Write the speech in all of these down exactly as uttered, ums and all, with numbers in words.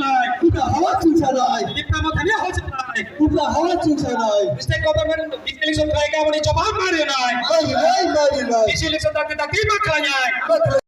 Nai. Kubra hawa chungsa nai. Tipra Mothani hojak nai. Kubra hawa chungsa nai. State government election khlai ka aboni jawab mari nai. Mari nai, mari nai. Election dakti dakti ma khlai nai. Ma khlai.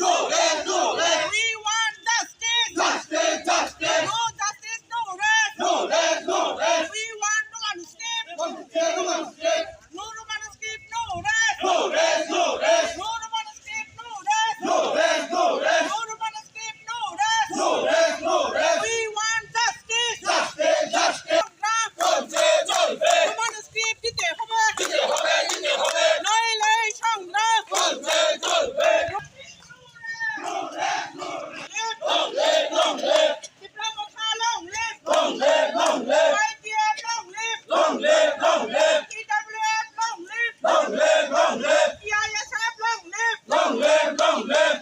No rest, no rest. We want justice. Justice, justice. No justice, no rest. No rest, no rest. We want no escape. No escape, no escape. No Roman escape, no rest. No rest, no rest. No Roman escape, no rest. No rest, no rest. No Roman escape, no rest. No rest, no rest. We want justice. Justice, justice. সংগ্রাম চলছে, চলবে। Roman escape দিতে হবে। দিতে হবে, দিতে হবে। নইলে সংগ্রাম চলছে, চলবে। Long live, long live. Tipra Motha long live! Long live, long live! Y T F long live! Long live, long live! T W F long live! Long live, long live! T I S F long live! Long live, long live!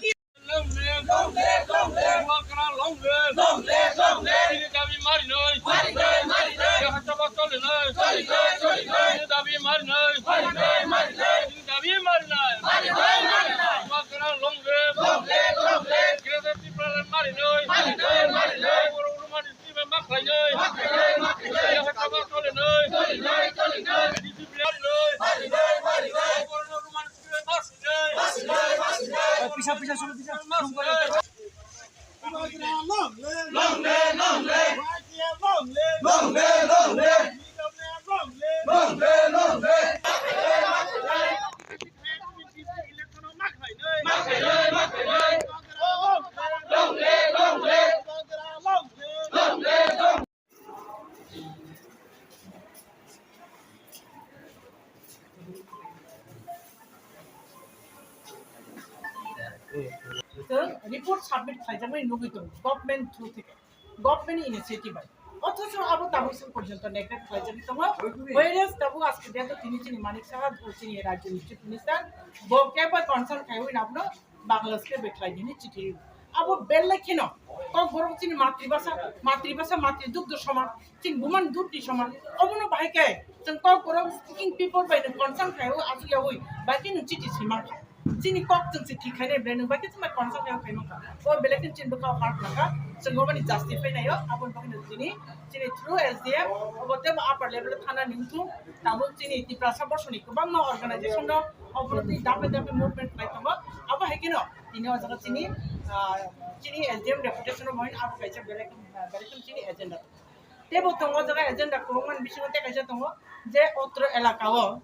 Long live, long live! Long live! Bubagra long live! Long live, long live! Chini dabi marinai! Marinai, marinai! Yaha chaba cholinai! Cholinai, cholinai! Chini dabi marinai! Marinai, marinai! Chini dabi marinai! Marinai, marinai! Bubagra long live! Long live, long live! Greater Tipraland marinai! Marinai, marinai! Oro oro mani Tiba ma khlainai. Ma khlainai, ma khlainai. Yaha chaba cholinai. Cholinai, cholinai. D C P marinai. Marinai, marinai. Oro oro mani Tiba ma sinai. Ma sinai, ma sinai. Pisa, pisa, solo, pisa. Ma sinai. Long live, long live. Long live, long live. Y T F long live. Long live, long live. T W F long live. Long live, long live. Report submit khlaijakmani nugwi tongo government through theke. Government initiative bai. Othocho abo tabuk song porjonto neglect khlaijagwi tongo. Whereas tabuk aske date o tini chini Manik Saha, chini rajyoni Chief Minister, bo kebo concern khaiwi abono Bangladesh khe beklai hini chithi. Abo belai kheno Kokborok chini matribhasha, matribhasha, matridugdho soman, chini bumani dugdho soman. Obono bahai khe chwng Kokborok speaking people bai no concern khaiwi achukyawi bahai khe nwng chithi swi mankha. Chini kok chwng se thik khainai, belai nwng bai khe chwng bai concern khaio khai mankha. O belai khe chini bwkhao hard nangkha, chwng obani justify naio, aboni bagwino chini, chini through S D M, obo teibo upper level o thana ni wngthung, tabuk chini Tiprasa borsoni kwbangma organization rok, obo tei dape dape movement khlai tongo, abo hai kheno tini o jaga chini, ah, chini S D M deputation o mohim abo kaisa belai, belai khe chini agenda tongo. Teibo tongo o jaga agenda kwbangma ni bisingo tei kaisa tongo je otro elaka o,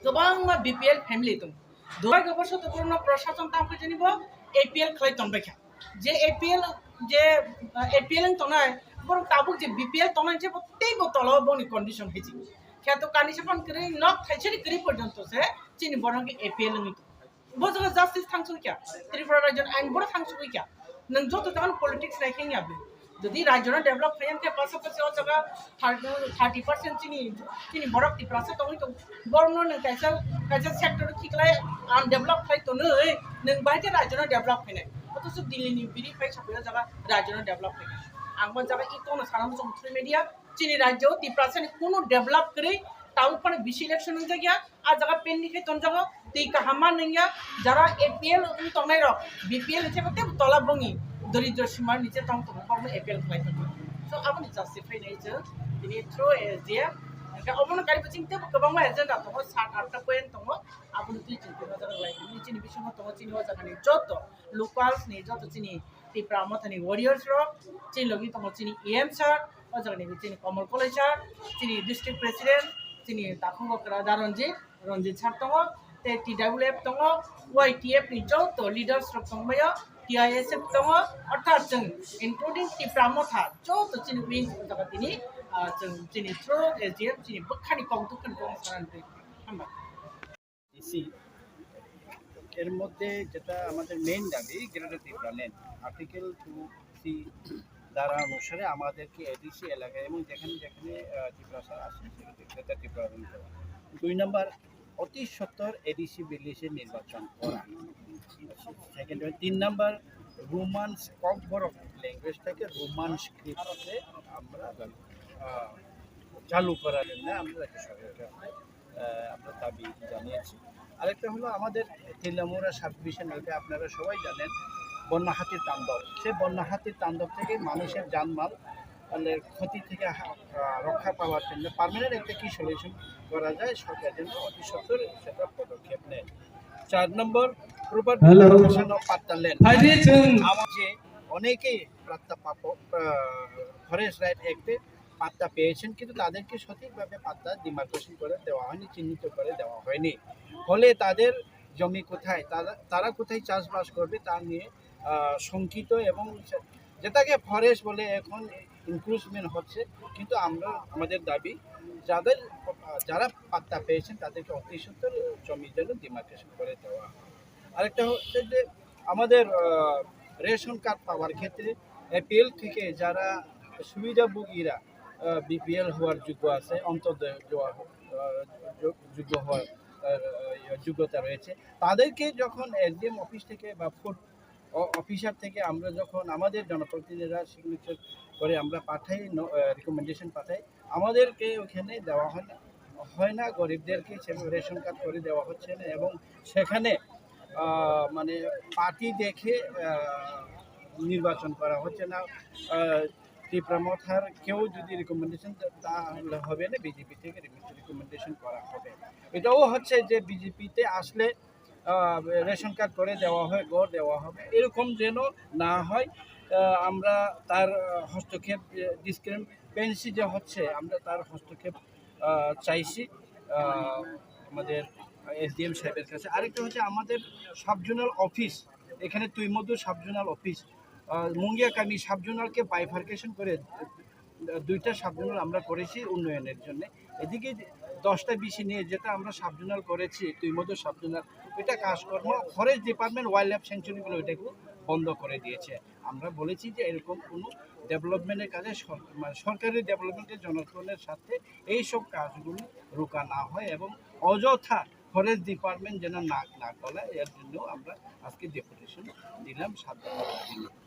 kwbangma B P L family tongo. Dubai gobor soto borokno prashason tamo khe jani bo A P L khlai tongbai kha. Je A P L, je, uh, A P L wng tongnai, borok tabuk je B P L tongnai je bo teibo tola o boni condition hai se. Khe to kanisa phan kwrwi nok thaisani kwrwi porjonto se chini borok A P L wngwi tongo. Bo jaga justice thangsok kya? Tripura rajyo ni ain boro thangsok kya? Nwng joto jaga politics nai khe ya bwlwi. Jodi rajyo no develop khayan khe pasapasi o jaga thirty percent chini, chini borok Tiprasa tongwi tong. Borok no nwng kaisa, kaisa sector khiklai undevelop khai tonwi nwng bahai khe rajyo no develop khainai. Othocho Delhi ni biri phai sapai o jaga rajyo no develop khainai. Ang bo jaga i kono sana muchung through media chini rajyo Tiprasa ni kuno develop kwrwi tabuk phano bisi election wngjakya. A jaga pending khe tonjago, twi kaham ma nungya, jara A P L wng tongnai rok, B P L ni sebo tebo tola bongni doridro sima ni je tong tongo, borokno A P L khlai tongo. So, aboni justify nai chwng tini through S D M, hwnkhe obono karibo chini tebo kwbangma agenda tongo, sat atta point tongo, aboni twi chwng tini o jaga lai tini chini bisingo tongo, chini o jaga ni joto locals ni joto chini Tipra Mothani warriors rok, chini logi tongo chini E M sir, o jaga ni chini Komol Koloi sir, chini district president, chini Takhungo Kra Daronji, Ranjit sir tongo, tei T W F tongo, Y T F ni joto leaders rok tongbaio, T I S F tongo, orthat chwng including Tipra Motha joto chini wing o jaga tini, ah, chwng chini through S D M chini bwkhani kok dukha ni kok sana nugwi. Hambai. ADC, এর মধ্যে যেটা আমাদের main দাবি, greater Tripura land, article two C ধারা অনুসারে আমাদেরকে এডিসি এলাকায় এবং যেখানে যেখানে, আহ, ত্রিপুরা আছে, সেখানে গ্রেটার ত্রিপুরা ল্যান্ড করা। দুই নম্বর, অতি সত্বর এডিসি ভিলেজে নির্বাচন করা। সেকেন্ড, তিন নম্বর, রোমান্স ককবরক ল্যাঙ্গুয়েজটাকে রোমান স্ক্রিপ্টে আমরা, আহ, চালু করার জন্য আমরা একটা সরকারকে আহ, আমরা দাবি জানিয়েছি। আরেকটা হলো আমাদের তেলিয়ামুড়া সাব ডিভিশন, এটা আপনারা সবাই জানেন, বন্যা হাতির তাণ্ডব। সেই বন্যা হাতির তাণ্ডব থেকে মানুষের জানমাল, মানে, ক্ষতি থেকে হা-, আহ, রক্ষা পাওয়ার জন্য পার্মানেন্ট একটা কি সলিউশন করা যায়, সরকার যেন অতি সত্বর সেটা পদক্ষেপ নেয়। চার নম্বর, প্রপার হ্যালো। ডিমার্কেশন অফ পাট্টা ল্যান্ড। ভাইজি, চুন। আমার যে অনেকেই পাট্টা পাপ-, আহ, ফরেস্ট রাইট অ্যাক্টে পাট্টা পেয়েছেন, কিন্তু তাদেরকে সঠিকভাবে পাট্টা ডিমার্কেশন করে দেওয়া হয়নি, চিহ্নিত করে দেওয়া হয়নি। ফলে তাদের জমি কোথায়, তারা, তারা কোথায় চাষবাস করবে, তা নিয়ে, আহ, শঙ্কিত এবং সে-, যেটাকে ফরেস্ট বলে এখন এনক্রোচমেন্ট হচ্ছে, কিন্তু আমরা, আমাদের দাবি যাদের, আহ, যারা পাট্টা পেয়েছেন তাদেরকে অতি সত্বর জমি যেন ডিমার্কেশন করে দেওয়া হয়। আরেকটা হচ্ছে যে আমাদের, আহ, রেশন কার্ড পাওয়ার ক্ষেত্রে এপিএল থেকে যারা সুবিধাভোগীরা, আহ, বিপিএল হওয়ার যোগ্য আছে, অন্তর্দয় হওয়ার, আহ, যোগ-, যোগ্য হওয়ার, আহ, যোগ্যতা রয়েছে, তাদেরকে যখন এসডিএম অফিস থেকে বা ফুড অ-, অফিসার থেকে আমরা যখন আমাদের জনপ্রতিনিধিরা সিগনেচার করে আমরা পাঠাই, ন-, আহ, রিকমেন্ডেশন পাঠাই, আমাদেরকে ওখানে দেওয়া হয় না, হয় না, গরিবদেরকে সে রেশন কার্ড করে দেওয়া হচ্ছে না এবং সেখানে, আহ, মানে পার্টি দেখে, আহ, নির্বাচন করা হচ্ছে না। আহ, টিপ্রা মথার কেউ যদি রিকমেন্ডেশন দেয়, তাহলে হবে না, বিজেপি থেকে রিকমেন্ডেশন করা হবে। এটাও হচ্ছে যে বিজেপিতে আসলে, আহ, রেশন কার্ড করে দেওয়া হয়, ঘর দেওয়া হবে, এরকম যেন না হয়। আহ, আমরা তার, আহ, হস্তক্ষেপ, যে ডিসক্রিমিনেন্সি যে হচ্ছে, আমরা তার হস্তক্ষেপ, আহ, চাইছি, আহ, আমাদের এসডিএম সাহেবের কাছে। আরেকটা হচ্ছে আমাদের সাব জোনাল অফিস, এখানে তুইমধু সাব জোনাল অফিস, আহ, মুঙ্গিয়াকামি সাব জোনালকে বাইফার্কেশন করে, আহ, দুইটা সাব জোনাল আমরা করেছি উন্নয়নের জন্য। এদিকে দশটা বিসি নিয়ে যেটা আমরা সাব জোনাল করেছি, তুইমধু সাব জোনাল, এটা কাজকর্ম ফরেস্ট ডিপার্টমেন্ট ওয়াইল্ড লাইফ স্যাংচুয়ারিগুলো এটাকে বন্ধ করে দিয়েছে। আমরা বলেছি যে এরকম কোনো ডেভেলপমেন্টের কাজে সর-, মানে সরকারি ডেভেলপমেন্টের জনগণের স্বার্থে এইসব কাজগুলো রুকা না হয় এবং অযথা ফরেস্ট ডিপার্টমেন্ট যেন নাক না গলায়, এর জন্য আমরা আজকে ডেপুটেশন দিলাম সাত দফা দাবি নিয়ে।